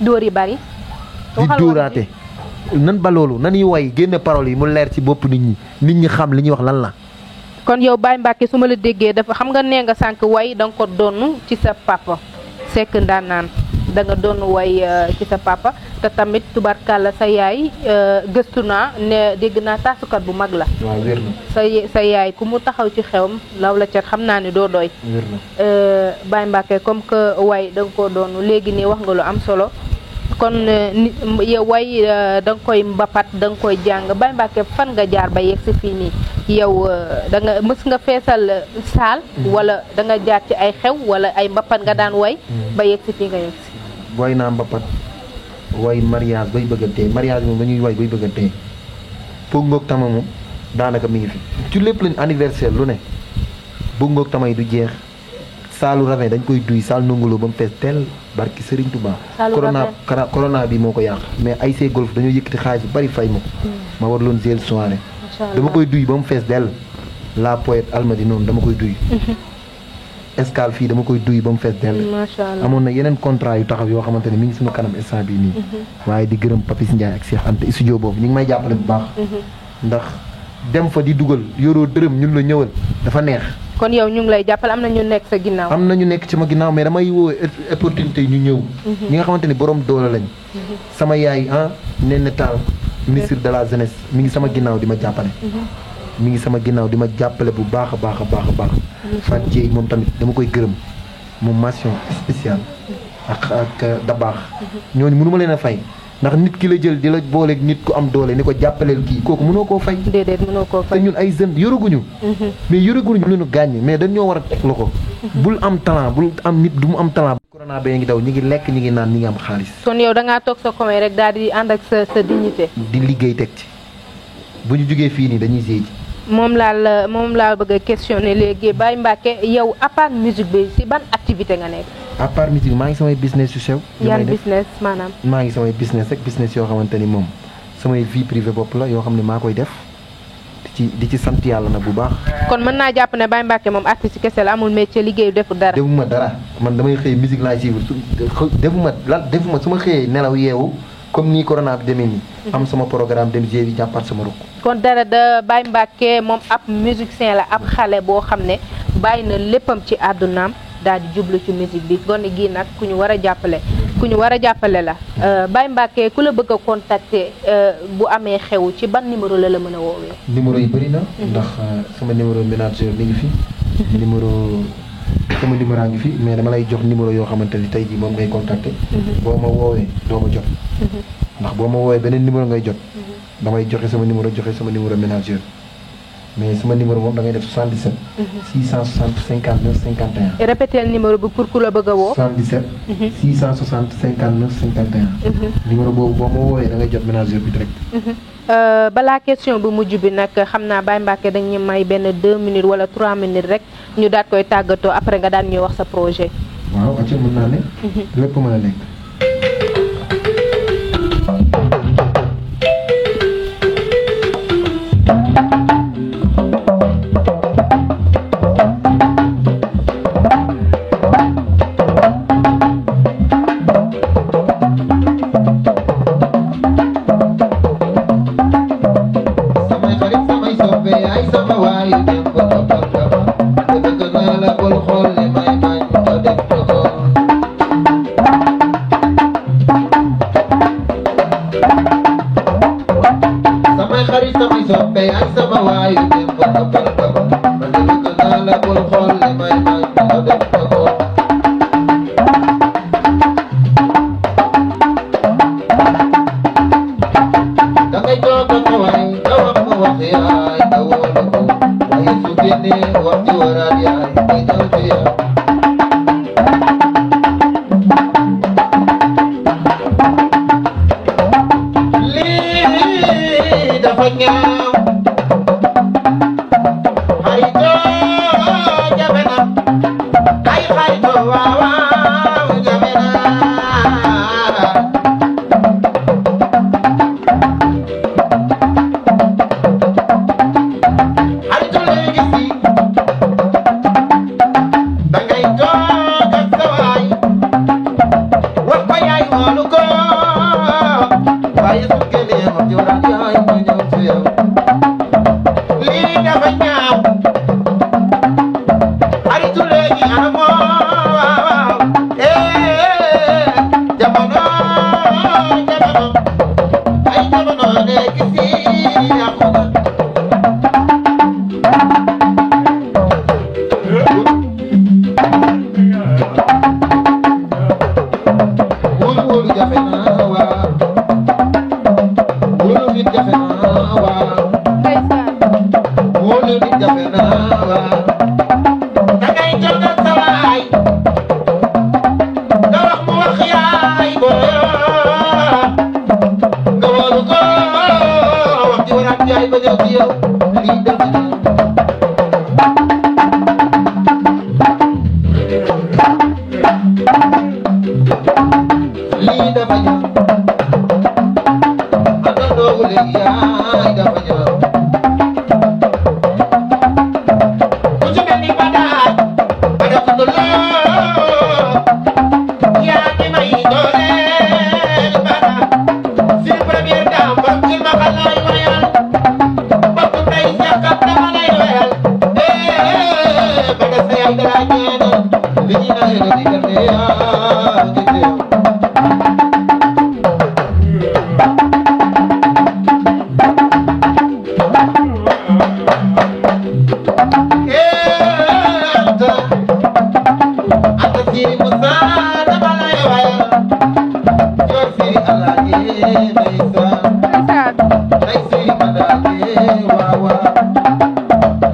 dóor yi bari. di dóoraate nan ba loolu nanuy way génne paroles yi mu leer ci bopp nit ñi xam li ñuy wax lan la. kon yow Baye Mbacké su ma la déggee dafa xam nga nee nga sànq way da nga ko donn ci sa papa Seck Ndanane da nga doon way ci sa papa te tamit tubarkalla sa yaay gëstu naa ne dégg naa taasukat bu mag la. waaw wér na. sa yaay ku mu taxaw ci xewam law la ca xam naa ne doo doy. wér na. Baye Mbacké comme que way da nga koo doon léegi nii wax nga lu am solo kon yow way da nga koy mbapat da nga koy jàng Baye Mbacké fan nga jaar ba yegg si fii nii yow da nga mës nga feesal saal. wala da nga jaar ci ay xew wala ay mbapat nga daan way. ba yegg si fii nga yegg si. way naa mbapat way mariage bay bëggantee mariage moom dañuy way bay bëggantee bëgg ngoog tama moom daanaka mi ngi fi ci lépp lañ anniversaire lu ne bëgg ngoog tama yi du jeex saalu ravin dañ koy duy saal nongolo ba mu fees teel barki Serigne Touba. corona bi moo ko yàq mais ay see golf dañoo yëkkati xaalis bu bari fay ma ma war loon zeel soirée dama koy duy ba mu fees dell la poète almadi noonu dama koy duy escale fii dama koy duy ba mu fees dell. macha allah amoon na yeneen contrat yu taxaw yoo xamante ne mi ngi suma kanam instant bii nii. waaye di gërëm Papis Ndiaye ak Cheikh Anta studio boobu ñu ngi may jàppale bu baax. ndax dem fa di dugal yoroo dërëm ñun la ñëwal dafa neex. kon yow ñu ngi lay jàppale am na ñu nekk sa ginnaaw. am na ñu nekk ci ma ginnaaw mais damay woo opportunité ñu ñëw. ñi nga xamante ni borom doole lañ. sama yaay Néné Tall ministre de la jeunesse mi ngi sama ginnaaw di ma jàppale. mi ngi sama ginnaaw di ma jàppale bu baax a baax a baax a baax. Fatou Dieye moom tamit dama koy gërëm moom mention spéciale ak da baax ñooñu mënu ma leen a fay ndax nit ki la jël di la booleeg nit ku am doole ni ko jàppaleel kii kooku mënoo koo fay. déedéet mënoo koo te fay. ñun ay jeunes yoraguñu. mais yoraguñu ñu leen gaañ mais dañ ñoo war a teg loxo. bul am talent bul am nit du mu am talent. corona bee ngi daw ñi ngi lekk ñi ngi naan ñi ngi am xaalis. kon yow da ngaa toog sa commune rek daal di ànd ak sa dignité. di liggéey teg ci bu ñu jógee fii nii dañuy séy ji. moom laa bëgg a questionner léegi Baye Mbacké yow à part musique bi ci ban activité nga nekk. à part musique maa ngi samay business yu sew. yan business maanaam. maa ngi samay business rek business yoo xamante ni moom samay vie privée bopp la yoo xam ne maa koy def di ci sant yàlla na bu baax. kon mën naa jàpp ne Baye Mbacké moom artiste kese la amul métier liggéeyu defu dara. defuma dara man damay xëy musique laay suivre defuma su ma xëyee nelaw yeewu comme nii corona bi demee nii. am sama programme dem gérer jàppaat sama ruq. kon dara da Baye Mbacké moom ab musicien la ab xale boo xam ne bàyyi na léppam ci àddunaam daal di jublu ci musique bi gone gii nag ku ñu war a jàppale la Baye Mbacké ku la bëgg a contacter bu amee xew ci ban numéro la mën a woowee. numéro yi bëri na. ndax sama numéro ménageur mi ngi fi. sama numéro a ngi fi mais dama lay jox numéro yoo xamante ni tey jii moom ngay contacter. boo ma woowee doo ma jot. ndax boo ma woowee beneen numéro ngay jot. damay joxe sama numéro ménageur mais sama numéro moom da ngay def 77. 660 59 51. répétez le numéro bi pour ku la bëgg a woo. 77. 660 59 51. numéro boobu boo ma woowee da ngay jot ménageur bi direct. balaa question bu mujj bi nag xam naa Baye Mbacké dañuy may benn 2 minutes wala 3 minutes rek ñu daat koy tàggatoo après nga daan ñuy wax sa projet. waaw acca mën naa ne. lépp mën a nekk. génnee wax ci waraat yaay nga ñëw ci yow lii dafa ñaaw xaritoo jafe na ay xaritoo waaw waaw jafe na xaritu léegi si dangay toog ak sa waay wax ko yaay xoolu ko waaye su génnee wax ci waraat yaay nga ñëw ci yow lii dafa ñaaw xaritu léegi ana moo waaw jamono ay jamono nekk si yàqu na wóolu wóolu jafe na waaw wóolu nit jafe na waaw ndeysaan wóolu nit jafe na waaw dangay toog ak sa waay nga wax mu wax yaay booyo nga wóolu ko wax ci waraat yaay ba ñëw ci yow lii dafa ñëw lii dafa ñëw àndandoo léegi yaay dafa ñëw ku ci mel ni Badaat Badaat loo yaa ngi may dooleel Badaat si première dame borom ci ma xalaay wayal bopp tey ñàkkat dama lay wayal Badaat sa yaay dara ñeena li ñuy naan di gerte yaa ngi teew anta siri musa dama lay wayal yor siri alaaji ndeysaan ndeysaan day siri mandaake waawa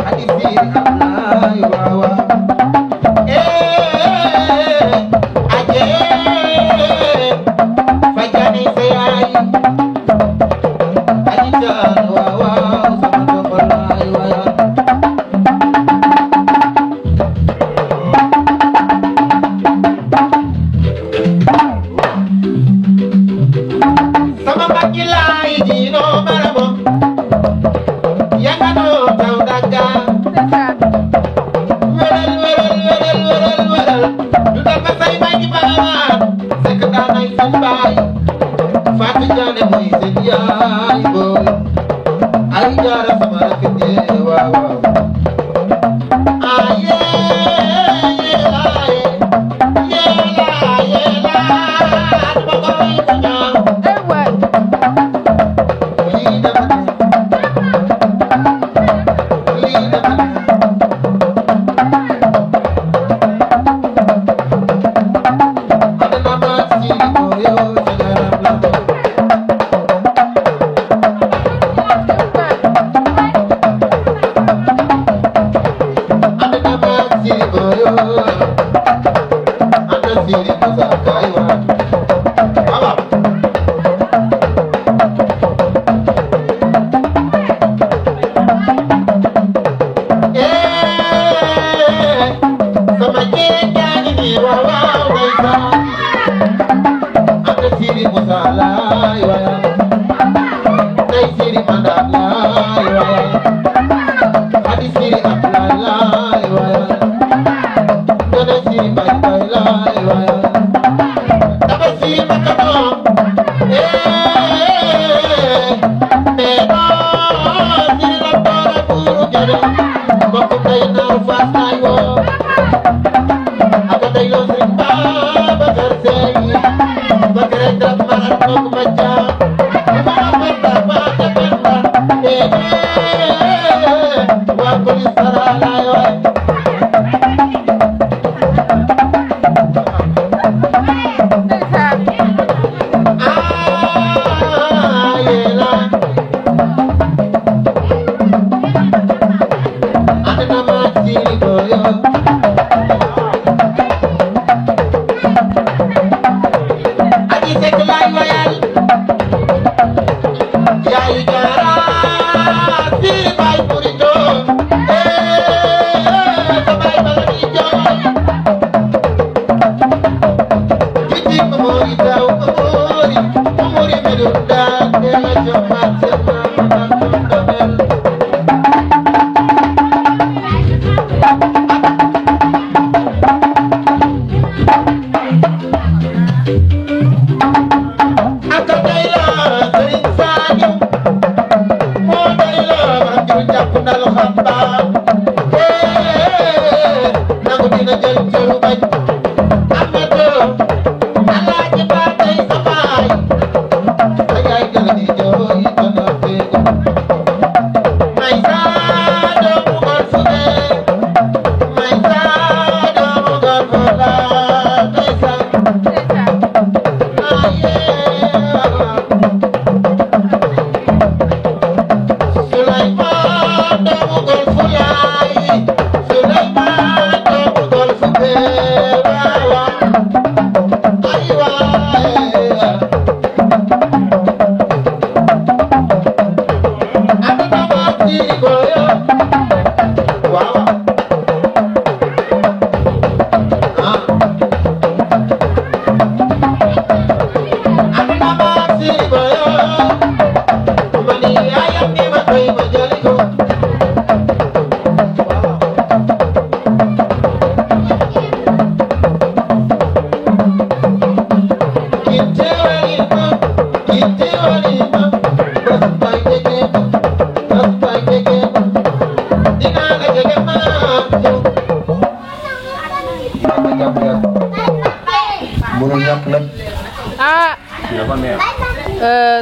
adi siri ablaay waawa aje fajani sa yaay aji taan waawa sama dombalaay wayal sama mbakki laay jiino maramo yanga no taw daga ndeysaan wëral du dama say may ni baamaan sekk daanay seen baay Fatou Diané mooy seen yaay booy ay jaara sama rakk jee waaw waaw aye dama koy ko ñaaw ay waay lii dafa neex lii dafa neex adana ma ci ko yo ci garam la do adana ma ci ko yo anda siri musa kay wa baba sama jeeg yaa ngi nii waaw waaw ndeysaan anda siri musa laay waya day siri mandaat laay waya adi siri ablaay laay waya dana siri bay bay laay waya dama siri makano mais non siri la boora buuru jare mbokk day naaw faas naay woo aka day loo sëriñ Babacar Sey bakare drap marat mook ma jaam ma penda ma te penda waa police sara laay waay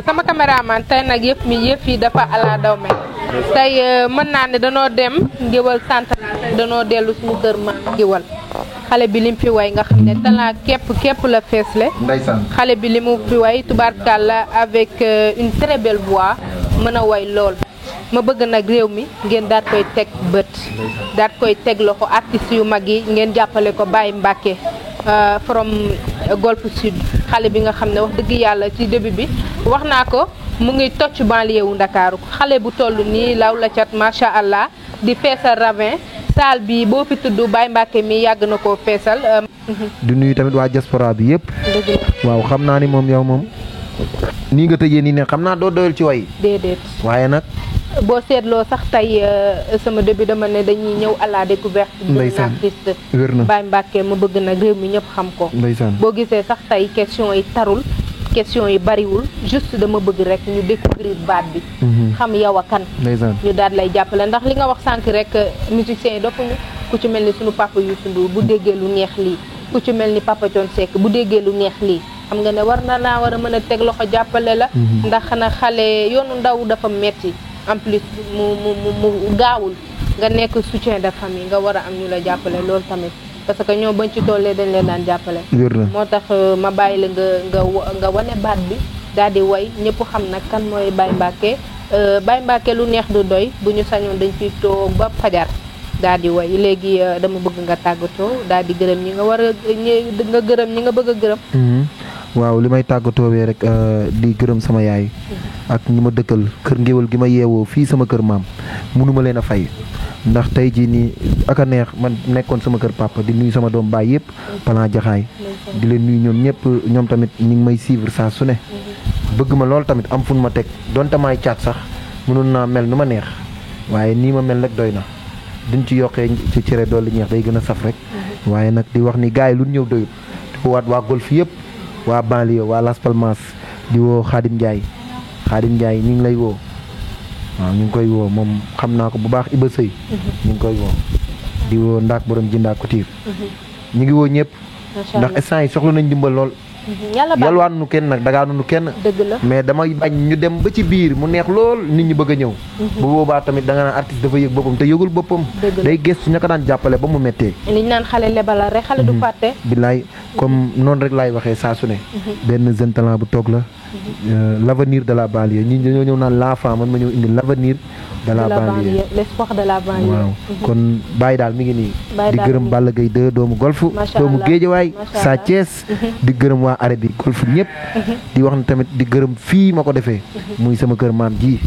sama caméraman tey nag yëpp yi dafa ala daw me tey mën naa ne danoo dem Ngéwal sant danoo dellu suñu kër maam Ngéwal xale bi lim fi way nga xam ne talent képp la feesle xale bi li mu fi way tubaarkàlla avec une très belle voix mën a way lool ma bëgg nag réew mi ngeen daat koy teg bët daat koy teg loxo artistes yu mag yi ngeen jàppale ko Baye Mbacké from Golf Sud xale bi nga xam ne wax dëgg yàlla ci début bi wax naa ko mu ngi tocc banlieue wu Ndakaaru xale bu toll nii law la cat macha allah di feesal ravin saal bi boo fi tudd Baye Mbacké mi yàgg na koo feesal. di nuyu tamit waa diaspora bi yëpp. waaw xam naa ni moom yow moom nii nga tëjee nii ne xam naa doo doyal ci way. déedéet waaye nag. boo seetloo sax tey sama début dama ne dañuy ñëw à la découverte d'un artiste Baye Mbacké ma bëgg nag réew mi ñëpp xam ko. boo gisee sax tey question yi tarul question yi bariwul juste dama bëgg rek ñu découvrir baat bi. xam yow a kan. ñu daal lay jàppale ndax li nga wax sànq rek musiciens yi dofuñu ku ci mel ni sunu papa Youssou Ndour bu déggee lu neex lii ku ci mel ni Papa Thione Seck bu déggee lu neex lii xam nga ne war na naa war a mën a teg loxo jàppale la. ndax na xale yoonu ndaw dafa metti en plus mu gaawul nga nekk soutien de famille nga war a am ñu la jàppale loolu tamit parce que ñoo bañ ci tollee dañ leen daan jàppale. moo tax ma bàyyi la nga wane baat bi daal di way ñëpp xam nag kan mooy Baye Mbacké Baye Mbacké lu neex du doy bu ñu sañoon dañ ciy toog ba fajar daal di way léegi dama bëgg nga tàggatoo daal di gërëm ñi nga war a nga gërëm ñi nga bëgg a gërëm. waaw li may tàggatoowee rek di gërëm sama yaay ak ñi ma dëkkal kër Ngéwal gi ma yeewoo fii sama kër maam mënuma leen a fay ndax tey jii nii ak a neex man nekkoon sama kër papa di nuyu sama doom baay yëpp Plan Jaxaay di leen nuyu ñoom ñëpp ñoom tamit ñu ngi may suivre saa su ne bëgg ma lool tamit am fu ma teg donte maay caat sax mënoon naa mel nu ma neex waaye nii ma mel rek doy na duñ ci yokkee ci cere dolli ñeex day gën a saf rek waaye nag di wax ni gars yi lu ñëw doyut di ko waat waa Golf yëpp waa banlieue waa Las Palmas di woo Khadim Ndiaye ñu ngi lay woo waaw ñu ngi koy woo moom xam naa ko bu baax Iba Sëy ñu ngi koy woo di woo ndaak borom jindaa Couture ñu ngi woo ñëpp ndax instant yi soxla nañ dimbal lool yalwaan nu kenn nag dagaanu nu kenn mais damay bañ ñu dem ba ci biir mu neex lool nit ñi bëgg a ñëw bu boobaa tamit da nga naan artiste dafa yëg boppam te yëgul boppam day gëstu ña ko daan jàppale ba mu méttee liñ naan xale lebala rek xale du fàtte billaay comme noonu rek laay waxee saa su ne benn jeune talent bu toog la l'avenir de la banlieue ñi dañoo ñëw naan l'enfant man ma ñëw indi l'avenir de la banlieue l'espoir de la banlieue. waaw kon Baye daal mi ngi nii. Baye di daal gërëm mi ngi Balla Gaye 2 doomu golf doomu Géejawaay Sa Thiès di gërëm waa arrêt bi golf ñëpp di wax ne tamit di gërëm fii ma ko defee muy sama kër maam ji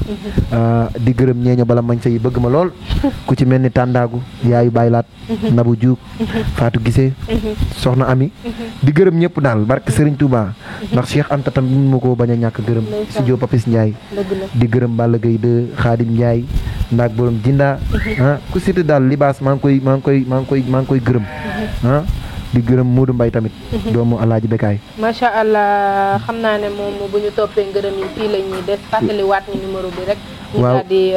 di gërëm ñeeño bala mañ sa yi bëgg ma lool ku ci mel ni Tàndaagu yaayu Baylaat Nabu Diouk Fatou Gissé soxna Ami di gërëm ñëpp daal barke Serigne Touba ndax Cheikh Anta tam ñu ma ko bañ a ñàkk gërëm studio Papis Ndiaye di gërëm Balla Gaye 2 Khadim Ndiaye ndaak borom jinda ku siti daal libaas maa ngi koy gërëm di gërëm Modou Mbaye tamit doomu Alaaji Bekaay macha allah xam naa ne moom bu ñu toppee ngërëm yi fii la ñuy des fàttaliwaat ñu numéro bi rek ñu daal di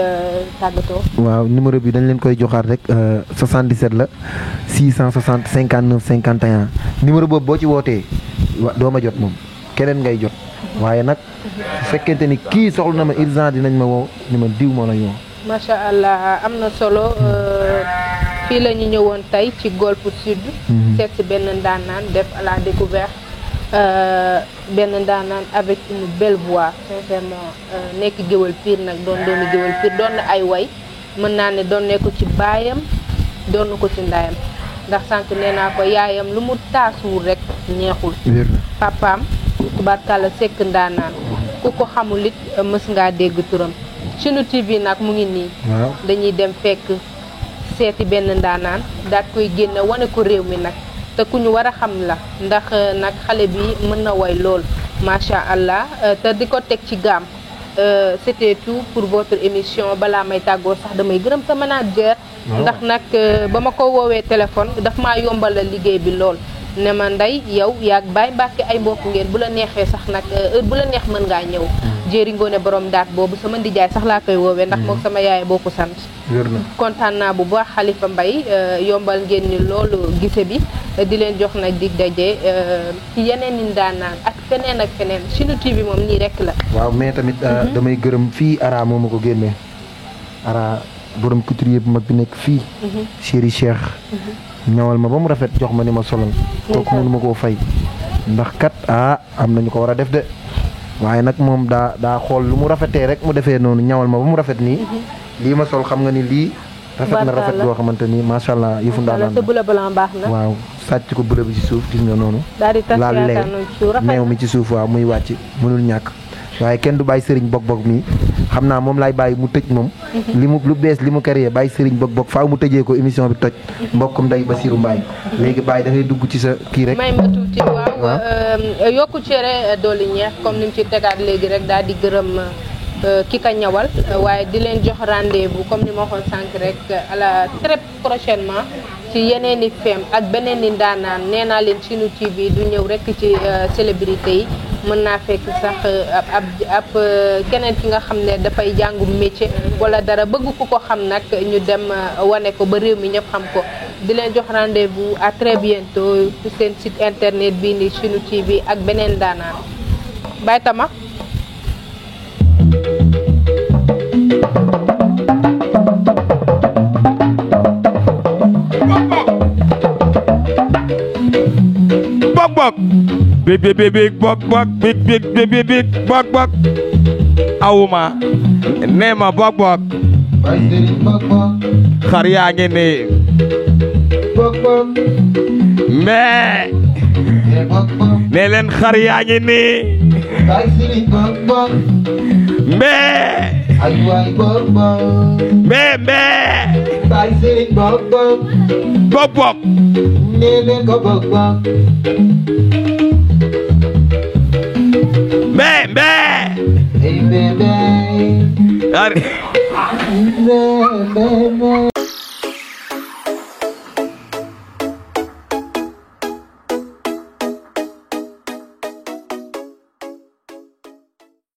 tàggatoo waaw numéro bi dañ leen koy joxaat rek 77 la 660 59 51 numéro boobu boo ci wootee doo ma jot moom keneen ngay jot waaye nag su fekkente ni kii soxla na ma urgent dinañ ma woo ni ma diw moo la yoo macha allah am na solo fii la ñu ñëwoon tey ci Golf Sud seet si benn ndaanaan def à la découverte benn ndaanaan avec une belle voix sincèrement nekk géwël pire nag doon doomu géwël pire doon na ay way mën naa ne doon ne ko ci baayam doon na ko ci ndayam ndax sànq nee naa ko yaayam lu mu taasuwul rek neexul papaam tubaarkàlla sekk ndaanaan ku ko xamul it mës ngaa dégg turam Chinu TV nag mu ngi nii dañuy dem fekk seeti benn ndaanaan daat koy génne wane ko réew mi nag te ku ñu war a xam la ndax nag xale bi mën na woy lool macha allah te di ko teg ci gaam c'était tout pour votre émission balaa may tàggoo sax damay gërëm sa manager ndax nag ba ma ko woowee téléphone daf maa yombalal liggéey bi lool ne ma Ndey yow yaag Baye Mbacke ay mbokk ngeen bu la neexee sax nag heure bu la neex mën ngaa ñëw jéeri ngoone borom daat boobu sama ndijaay sax laa koy woowee ndax moom sama yaay boo ko sant kontaan naa bu baax Khalifa Mbaye yombal ngeen ni loolu gise bi di leen jox nag dig daje ci yeneen i ndaanaan ak feneen ak feneen Chinu TV moom nii rek la waaw mais tamit damay gërëm fii Ara moo ma ko génnee Ara borom couturier bu mag bi nekk fii chéri Cheikh ñawal ma ba mu rafet jox ma ni ma solal kooku mënu ma koo fay ndax kat am nañu ko war a def de waaye nag moom daa xool lu mu rafetee rek mu defee noonu ñawal ma ba mu rafet nii lii ma sol xam nga ni lii rafet na rafet goo xamante ni macha allah yëfu ndaanaan sa bula blanc baax na waaw sàcc ko bula bi ci suuf gis nga noonu laal lee neew mi ci suuf waaw muy wàcc mënul ñàkk waaye kenn du bàyyi sëriñ bog-bog mi xam naa moom laay bàyyi mu tëj moom lu bees li mu créé bàyyi sëriñ bog-bog faaw mu tëjee ko émission bi toj mbokkum Ndey Basiru Mbaay léegi bàyyi da ngay dugg ci sa kii rek may ma tuuti waaw yokku cere dooli ñeex comme ni mu ci tegaat léegi rek daal di gërëm ki ka ñawal waaye di leen jox rendez-vous comme ni ma waxoon sànq rek à la très prochainement ci yeneen i feem ak beneen i ndaanaan nee naa leen Chinu TV du ñëw rek ci célébrité yi mën naa fekk sax ab keneen ki nga xam ne dafay jàngum métier wala dara bëgg ku ko xam nag ñu dem wane ko ba réew mi ñëpp xam ko di leen jox rendez-vous à très bientôt ci seen site internet bii ni Chinu TV ak beneen ndaanaan Baye Tama bok bok big big big big bok bok big big big big big bok bok awuma nema bok bok xar yaa ngi ni mais ne leen xar yaa ngi ni mais bok bok Bye.